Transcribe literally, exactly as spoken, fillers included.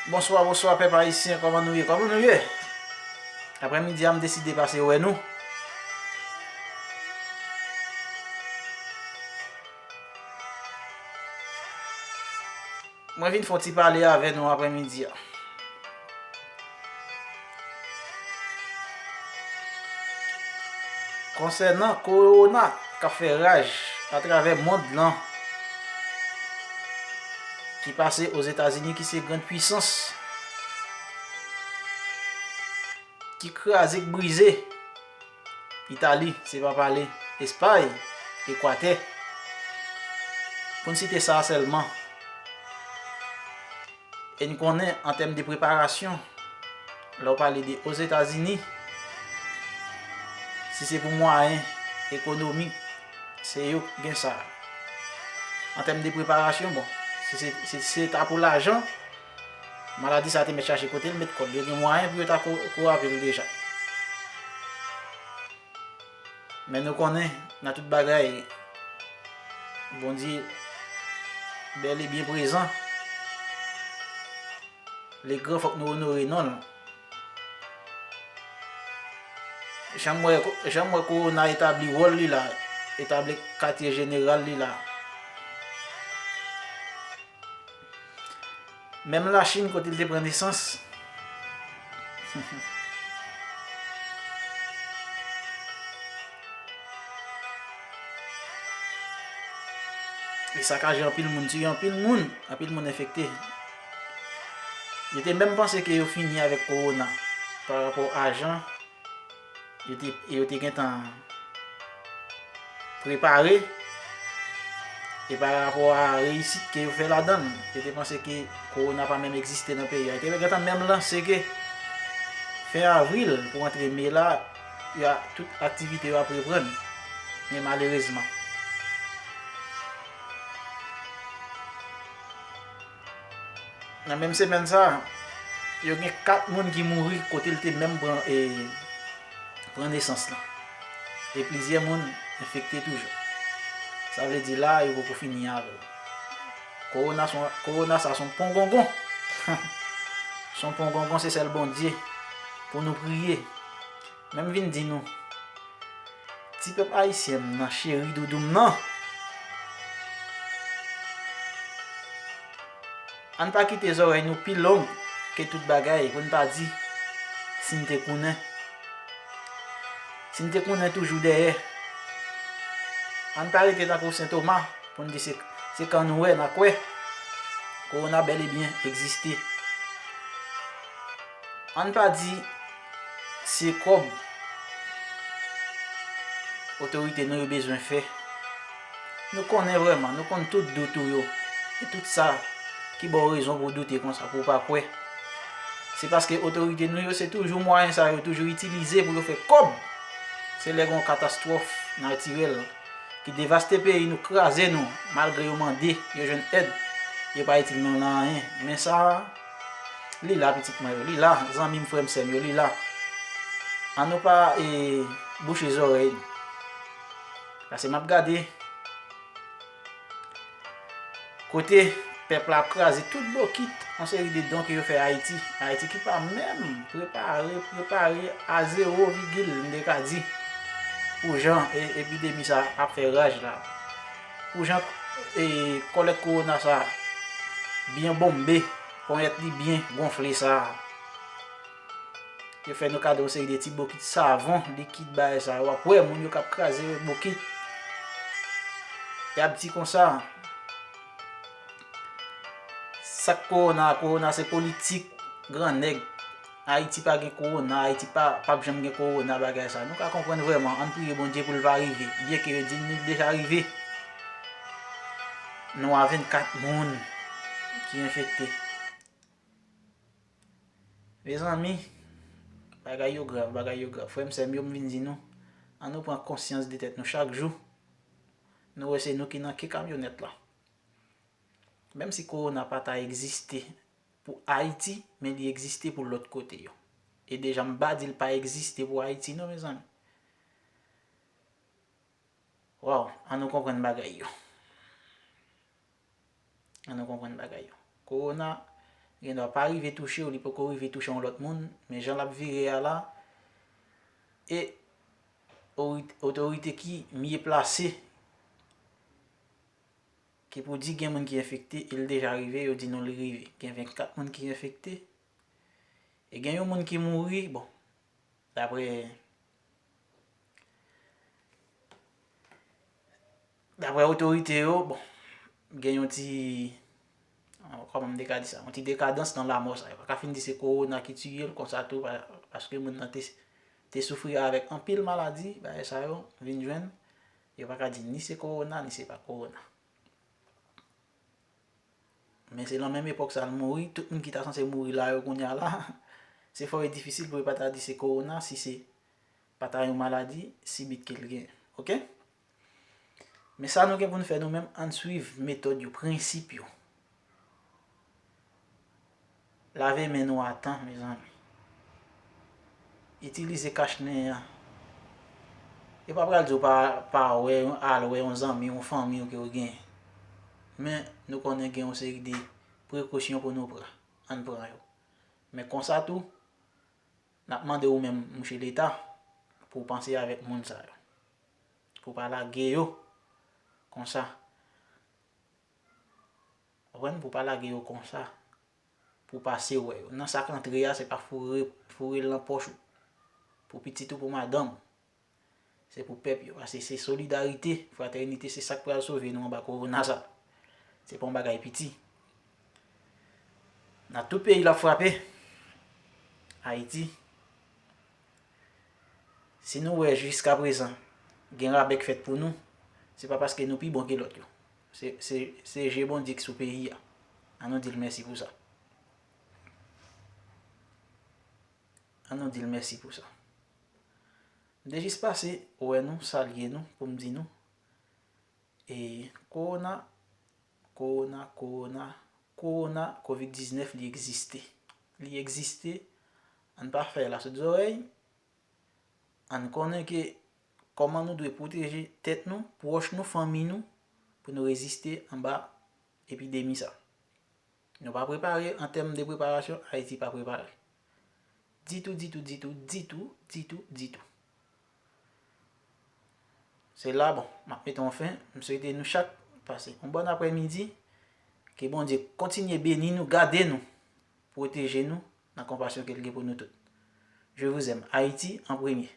Bonswa, bonswa, pèp ayisyen, kòman nou ye? Kòman nou ye? Aprèmidi a, m deside pase wè nou. Mwen vin fè yon ti pale avè nou aprèmidi a. Konsènan kowona k ap fè raj atravè mond lan, ki pase Ozetazini, ki se grann pwisans, ki kraze, k brize Itali, se pa pale, Espay, Ekwatè, pou n site sa a sèlman. E n konnen, an tèm de preparasyon, lè w pale de Ozetazini, si se pou mwayen ekonomik, se yo k gen sa. An tèm de preparasyon, bon, si se, si se ta pou lajan, maladi sa a te mèt chache kote l met kò l. Yo gen mwayen pou yo ta ko-, kourape l deja. Men nou konnen, nan tout bagay, Bondye bèl e byen prezan. Le gran, fòk nou onore non l. Jan m wè, jan m wè kowona etabli wòl li la, etabli katye jeneral li la. Menm Lachin, kote l te pran nesans, e sakaje anpil moun, tiye anpil moun, anpil moun enfekte. Yo te menm panse ke yo fini avèk kowona pa rapò a jan yo te, yo te gentan prepare, e pa rapò a reyisit ke yo fè ladan l, yo te panse ke kowona pa menm egziste nan peyi a. Yo te gentan menm lanse ke fen avril pou antre me la, yo a, tout aktivite yo ap reprann. Men malerezman, nan menm semèn sa a, yo gen kat moun ki mouri kote l te menm pran, e, pran nesans lan. E plizyè moun enfekte toujou. Sa vle di la, yo poko fini avè l. Kowona s on, kowona sa s on pongongon. S on pongongon, se sèl Bondye pou nou priye. Men m vin di nou, ti pèp ayisyen m nan, cheri doudou m nan, ann pa kite zòrèy nou pi long ke tout bagay pou n pa di si n te konnen. Si n te konnen toujou dèyè. Ann pa rete tankou Sen Toma pou n di se, se kan nou wè n a kwè. Kowona bèl e byen egziste. Ann pa di se kòb otorite nou yo bezwen fè. Nou konnen vrèman, nou konn tout dout ou yo. E tout sa ki ba w rezon pou w doute konsa, pou w pa kwè. Se paske otorite nou yo, se toujou mwayen sa yo toujou itilize pou yo fè kòb. Se lè gen yon katastwòf natirèl ki devaste peyi nou, kraze nou, malgre yo mande, yo jwenn èd, yo pa itil nou nan anyen. Men sa a, li la, pitit mwen yo, li la, zanmi m, frè m, sè m yo, li la. Ann nou pa, e, bouche zòrèy nou. Paske m ap gade kote pèp la ap kraze tout bokit, yon seri de don ke yo fè Ayiti. Ayiti ki pa menm prepare, prepare a zewo vigil, m te ka di, pou jan, e, epidemi sa ap fè raj la. Pou jan, e, kòlèt kowona sa byen bonbe, ponyèt li byen gonfle sa. Yo fè nou kado yon seri de ti bokit savon, likid, bagay sa. W ap wè moun yo k ap kraze bokit. Y ap di konsa, sa k kowona, kowona se politik grannèg. Ayiti pa gen kowona, Ayiti pa, p ap janm gen kowona, bagay sa. Nou ka konprann vrèman, ann priye Bondye pou l pa rive. Byenke yo di n li deja rive. Nou a vennkat moun ki enfekte. Mezanmi, bagay yo grav, bagay yo grav. Frè m, sè m yo, m vin di nou, ann nou pran konsyans de tèt nou chak jou. Nou wè se nou ki nan ke kamyonèt la. Menm si kowona pa ta egziste pou Ayiti, men li egziste pou lòt kote yo. E deja m pa di l pa egziste pou Ayiti non, mezanmi. Waw, ann nou konprann bagay yo. Ann nou konprann bagay yo. Kowona gendwa pa rive touche w, li poko rive touche yon lòt moun, men jan l ap vire a la, e ori- otorite ki mye plase, ki pou di gen moun ki enfekte, e l deja rive, yo di nou li rive. Gen vennkat moun ki enfekte, e gen yon moun ki mouri, bon, daprè, daprè otorite yo, bon, gen yon ti, kòman m te ka di sa, yon ti dekadans nan lanmò sa. Yo pa ka fin di se kowona ki tiye l konsa tou, pa- paske moun nan te, te soufri avèk anpil maladi, bagay sa yo vin jwenn, yo pa ka di ni se kowona, ni se pa kowona. Men se lan menm epòk sa l mouri, tout moun ki ta sanse mouri la yo kounye a la, se fò e difisil pou yo pa ta di se kowona, si se pa ta yon maladi sibit ke l gen. Oke? Men sa nou gen pou n fè nou menm, ann swiv metòd yo, prensip yo. Lave men nou a tan, mezanmi. Itilize kach nen an. Yo pa pral di w pa, pa wè, al wè yon zanmi, yon fanmi w ke w gen. Men, nou konnen gen yon seri de prekosyon pou nou pran. Ann pran yo. Men konsa tou, n ap mande ou menm, mouche Leta, pou w panse avèk moun sa yo. Pou w pa lage yo konsa. Konprann? Pou w pa lage yo konsa. Pou w pase wè yo. Nan sa k antre a, se pa foure, foure l nan pòch ou. Pou pitit ou, pou madanm ou. Se pou pèp yo. Paske se solidarite, fratènite, se sa k pral sove nou anba kowona sa. Se pa yon bagay piti. Nan tout peyi l ap frape, Ayiti, si nou wè jiskaprezan gen rabè k fèt pou nou, se pa paske nou pi bon ke lòt yo. Se, se, se je Bondye k sou peyi a. Ann nou di l mèsi pou sa. Ann nou di l mèsi pou sa. M te jis pase wè nou, salye nou, pou m di nou, e kowona, kowona, kowona, kowona, kovid diznèf, li egziste. Li egziste. Ann pa fè l a sot zòrèy. Ann konnen ke kòman nou dwe pwoteje tèt nou, pwòch nou, fanmi nou, pou nou reziste anba epidemi sa. Nou pa prepare, an tèm de preparasyon, Ayiti pa prepare. Ditou, ditou, ditou, ditou, ditou, ditou. Se la, bon, m ap mete yon fen. M swete nou chak pase yon bòn aprèmidi. Ke Bondye kontinye beni nou, gade nou, pwoteje nou nan konpasyon ke l gen pou nou tout. Je vous aime. Ayiti an premye.